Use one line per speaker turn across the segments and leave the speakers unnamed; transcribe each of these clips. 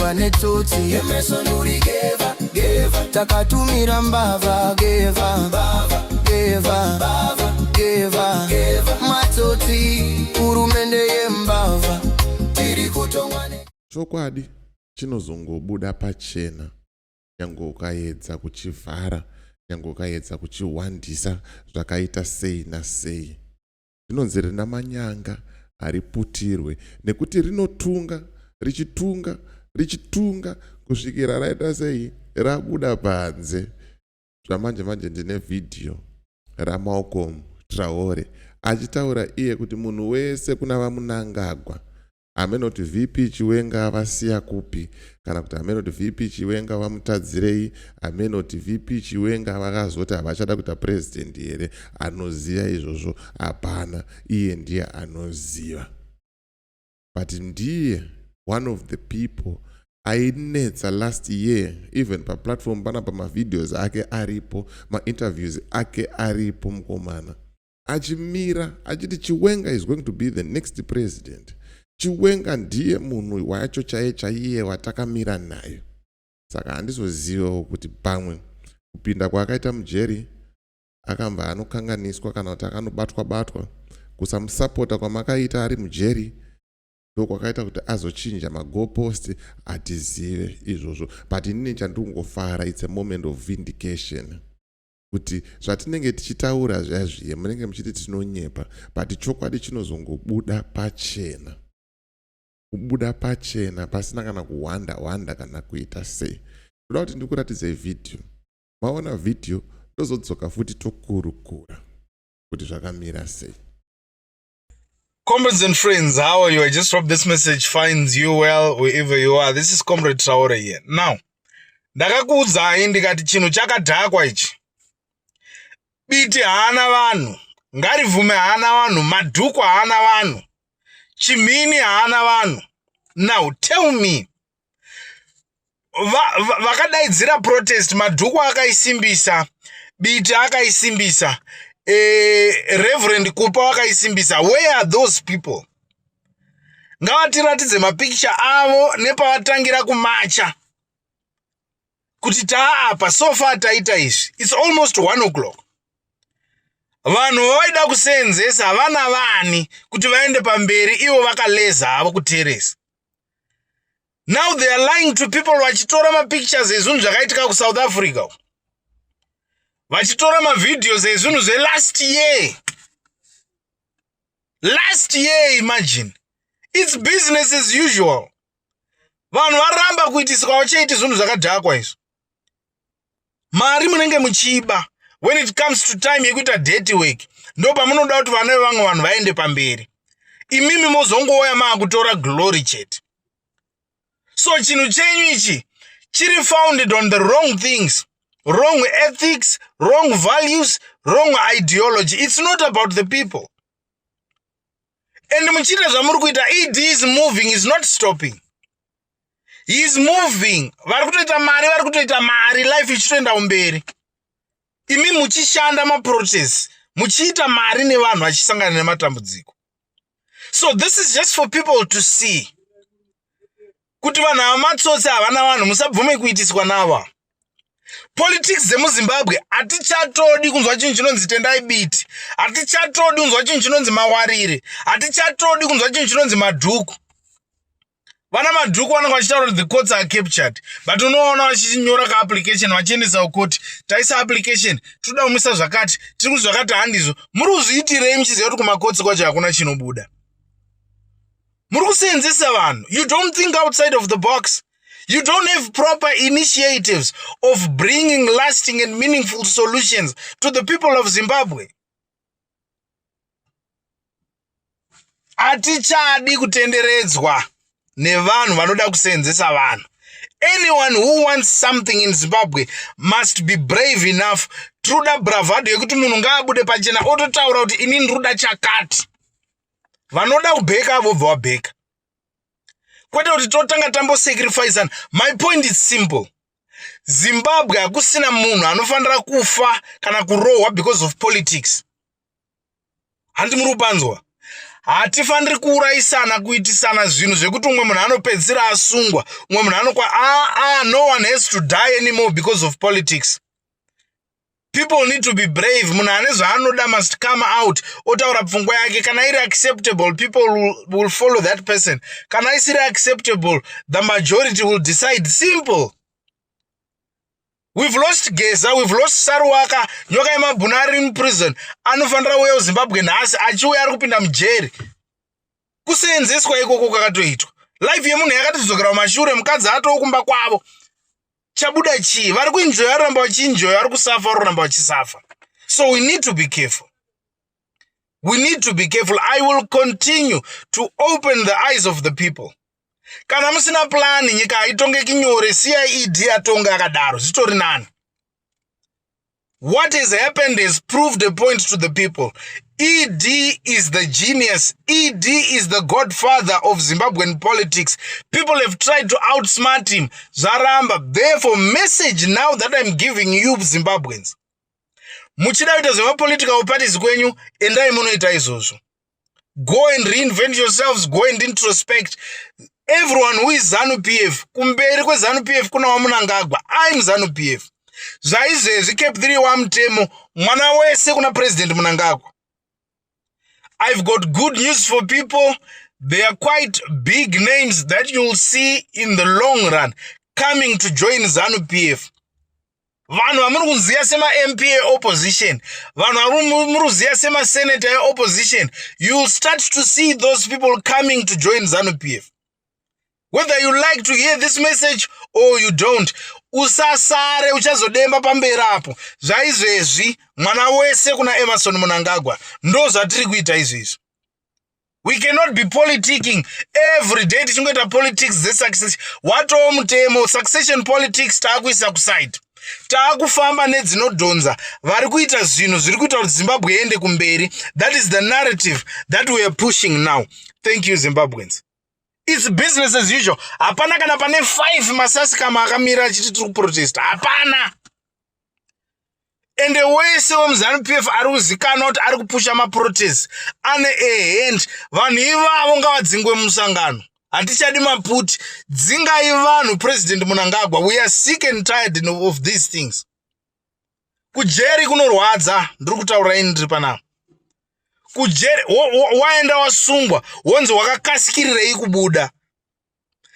kutongwa netsotsi. Takatumira mbavha geva geva geva matsotsi, hurumende yembavha, tiri kutongwa ne
Chokwadi chinozongobuda pachena nyange ukaedza kuchivhara, nyange ukaedza kuchihwandisa zvakaita sei nasei. Zvinonzi rina manyanga hariputirwe nekuti rinotunga richitunga richitunga kusvikira raita sei, rabuda panze. Zvamanje manje ndine vhidhiyo raMalcolm Traore achitaura iye kuti munhu wese kuna VaMunangagwa, hameno kuti VP Chiwenga vasiya kupi, kana kuti hameno kuti VP Chiwenga vamutadzirei, hameno kuti VP Chiwenga vakazoti havachada kuita president here. Anoziva izvozvo hapana, iye ndiye anoziva. But ndiye one of the people ainetsa last year, even paplatform panapa mavideos ake aripo, mainterviews ake aripo, mukomana achimira achiti Chiwenga is going to be the next president, Chiwenga ndiye munhu wacho chaiye chaiye watakamira nayo. Saka handizozivawo kuti pamwe kupinda kwaakaita mujeri akambva anokanganiswa, kana kuti akanobatwa batwa, kusamusapota kwamakaita ari mujeri ndokwakaita kuti azochinja magoalpost. Hatizive izvozvo, but inini chandiri kungofara, it's a moment of vindication, kuti zvatinenge tichitaura zviya zviye munenge muchiti tinonyepa, but chokwadi chinozongobuda pachena, kubuda pachena pasina kana kuhwanda hwanda kana kuita sei. Ndoda kuti ndikuratidzei vhidhiyo. Maona vhidhiyo, ndozodzoka futi tokurukura kuti zvakamira sei.
Comrades and friends, how are you? I just hope this message finds you well wherever you are. This is Comrade Traore here. Now, ndakakuudzai ndikati chinhu chakadhakwa ichi. Biti haana vanhu, Ngarivhume haana vanhu, Madhuku haana vanhu, Chimhini haana vanhu. Now, tell me, vakadaidzira va, va protest, Madhuku akaisimbisa, Biti akaisimbisa, Reverend Kupa wakaisimbisa. Where are those people? Ngavatiratidze mapikicha avo nepavatangira kumacha kuti taapa so far taita izvi. It's almost 1 o'clock. Vanhu vavaida kuseenzesa havana vani kuti vaende pamberi, ivo vakaleza havo kuteresa. Now they are lying to people, vachitora mapictures ezvinhu zvakaitika kuSouth Africa, vachitora mavideos ezvinhu zvelast year, last year. Imagine, it's business as usual. Vanhu varamba kuitiswa vachaiti zvinhu zvakadhakwa izvo. Mari munenge muchiba. When it comes to time yekuita dirty work, ndo pamunoda kuti vana vevamwe vanhu vaende pamberi, imimi mozongouya maakutora glory chete. So chinhu chenyu ichi chiri founded on the wrong things, wrong ethics, wrong values, wrong ideology. It's not about the people. And muchiita zvamuri kuita, ED is moving, is not stopping, he is moving. Vari kutoita mari, vari kutoita mari, life ichitoenda kumberi, imi muchishanda maprotest, muchiita mari nevanhu vachisangana nematambudziko. So this is just for people to see kuti vanhu ava matsotsi, havana vanhu. Musabvume kuitiswa nava. Politics dzemuZimbabwe, hatichatodi kunzwa chinhu chinonzi Tendai Biti, hatichatodi kunzwa chinhu chinonzi Mawarire, hatichatodi kunzwa chinhu chinonzi Madhuku. Vana Madhuku vanenge vachitaura kuti the courts are captured, but unoona vachinyora kaapplication vachiendesa kukoti, taisa application, tinoda kumisa zvakati, tiri kuti zvakati handizvo. Muri kuzviitirei muchiziva kuti kumakotsi kwacho hakuna chinobuda? Muri kuseenzesa vanhu. You don't think outside of the box. You don't have proper initiatives of bringing lasting and meaningful solutions to the people of Zimbabwe. Hatichadi kutenderedzwa nevanhu vanoda kuseenzesa vanhu. Anyone who wants something in Zimbabwe must be brave enough. Tinoda bravado yekuti munhu ngaabude pachena ototaura kuti ini ndiruda chakati. Vanoda kubheka vobva wabheka, kwete kuti totanga tambosacrificana. My point is simple: Zimbabwe hakusina munhu anofanira kufa kana kurohwa because of politics. Handi muri kupanzwa? Hatifaniri kuurayisana, kuitisana zvinhu zvekuti umwe munhu anopedzisira asungwa, umwe munhu anokwa. Aa, ah, no one has to die anymore because of politics. People need to be brave. Munhu ane zvaanoda must come out otaura pfungwa yake. Kana iri acceptable, people will follow that person. Kana isiri acceptable, the majority will decide. Simple. We've lost Geza, we've lost Saruwaka. Nyoka yemabhunu ari muprison, anofanira uya kuZimbabwe nhasi, achiuya ari kupinda mujeri. Kuseenzeswa ikoko kwakatoitwa, life yemunhu yakatodzokera kumashure. Mukadzi atoo kumba kwavo. Chabuda chii? Vari kuenjoya varamba vachienjoya, vari kusafa vari kuramba vachisafa. So we need to be careful, we need to be careful. I will continue to open the eyes of the people. Kana musina plan, nyika haitongeki nyore. CIED atonga akadaro, zvitori nani. What has happened has proved a point to the people. ED is the genius. ED is the godfather of Zimbabwean politics. People have tried to outsmart him, zvaramba. Therefore, message now that I'm giving you Zimbabweans, muchida kuita zvemapolitical parties kwenyu, endai munoita izvozvo. Go and reinvent yourselves, go and introspect. Everyone who is ZANU PF, kumberi kweZANU PF kuna vaMunangagwa. I'm ZANU PF. Zvaizvezvi CAB 3 wamutemo, mwana wese kuna President Munangagwa. I've got good news for people. They are quite big names that you'll see in the long run coming to join ZANU PF. Vanhu vamuri kuziva semaMP eopposition, vanhu vamuri kuziva semasenator eopposition, you'll start to see those people coming to join ZANU PF. Whether you like to hear this message or you don't, usasare uchazodemba pamberi apo. Zvaizvezvi mwana wese kuna Emerson Munangagwa. Ndo zvatiri kuita izvezvi. We cannot be politicking every day, tichingoita politics dzesuccess. Watoo mutemo, succession politics taakuisa kuside, taakufamba nedzinodhonza. Vari kuita zvinhu zviri kuita kuti Zimbabwe iende kumberi. That is the narrative that we are pushing now. Thank you, Zimbabweans. It's business as usual. Hapana kana pane 5 masasikama akamira achiti tiri kuprotesta, hapana. Ende wese wemuZANU PF ari kuzikanwa kuti ari kupusha maprotest ane ahand, vanhu ivavo ngavadzingwe mumusangano. Hatichadi maputi. Dzingai vanhu, President Munangagwa. We are sick and tired of these things. Kujeri kunorwadza, ndiri kutaura ini ndiri panapa. Kujeri waenda wasungwa, wonzi wakakasikirirei kubuda.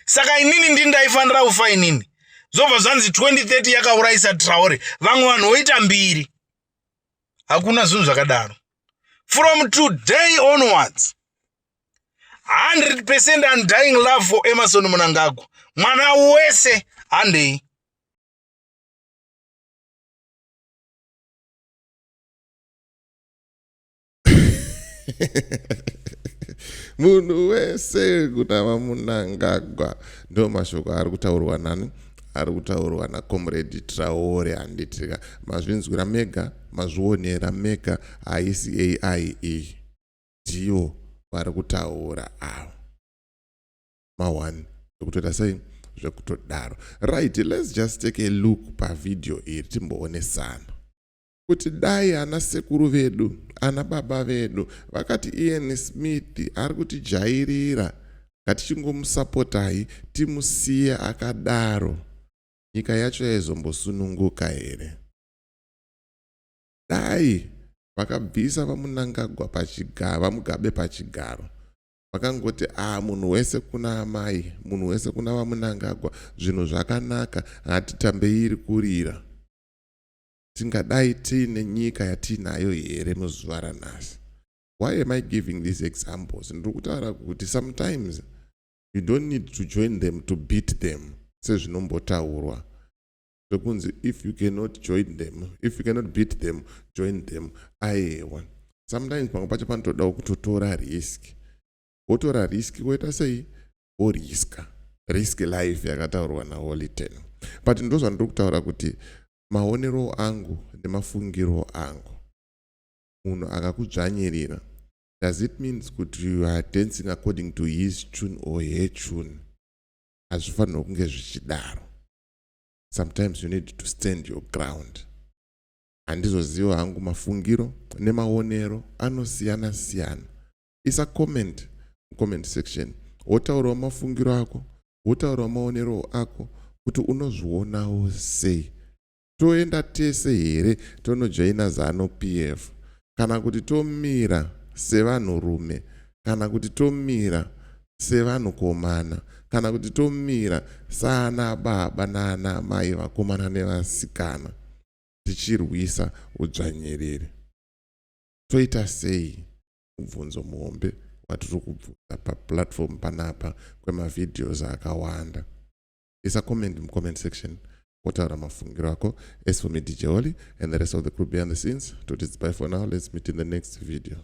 Saka inini ndini ndaifanira kufa inini? Zobva zvanzi 2030 yakaurayisa Traore, vamwe vanhu voita mbiri. Hakuna zvinhu zvakadaro. From today onwards, 100% undying love for Emerson Munangagwa. Mwana wese, handei.
Munhu wese kuna vaMunangagwa. Ndo mashoko ari kutaurwa nani? Ari kutaurwa naComrade Traore, handitika? Mazvinzwira mega, mazvionera mega. Haisi AI iyi, ndivo vari kutaura avo. Ma1 zvekutoita sei, zvekutodaro. Right, let's just take a look pavhidhiyo iri, timboonesana kuti dai ana sekuru vedu, ana baba vedu vakati Ian Smith ari kutijairira, ngatichingomusapotai, timusiye akadaro, nyika yacho yaizombosununguka here? Dai vakabvisa vaMunangagwa pachigaro, vaMugabe pachigaro, vakangoti a ah, munhu wese kuna amai, munhu wese kuna vaMunangagwa, zvinhu zvakanaka, hatitambei iri kurira, tingadai tiine nyika yatiinayo here muzuva ranhasi? Why am I giving these examples? Ndiri kutaura kuti sometimes you don't need to join them to beat them, sezvinombotaurwa zvekunzi if you cannot join them, if you cannot beat them, join them. Aiwa, sometimes pamwe pacho panotodawo kutotora risk. Wotora risk, woita sei? Woriska risk life yakataurwa naHoly Ten. But ndo zvandiri kutaura kuti maonero angu nemafungiro angu, munhu akakudzvanyirira, does it means kuti you are dancing according to his tune or her tune? Hazvifanirwa kunge zvichidaro. Sometimes you need to stand your ground. Handizoziva hangu, mafungiro nemaonero anosiyana siyana. Isa comment mucomment section, wotaurawo mafungiro ako, wotaurawo maonero ako kuti unozvionawo sei. Toenda tese here tonojoina ZANU PF, kana kuti tomira sevanhurume, kana kuti tomira sevanhukomana, kana kuti tomira saana baba naana mai, vakomana nevasikana, tichirwisa udzvanyiriri? Toita sei? Mubvunzo muhombe watiri kubvunza paplatform panapa kwemavideos akawanda. Isa comment mucomment section, wotaura mafungiro ako. As for me, DJ Oli, and the rest of the crew behind the scenes, toti bye for now. Let's meet in the next video.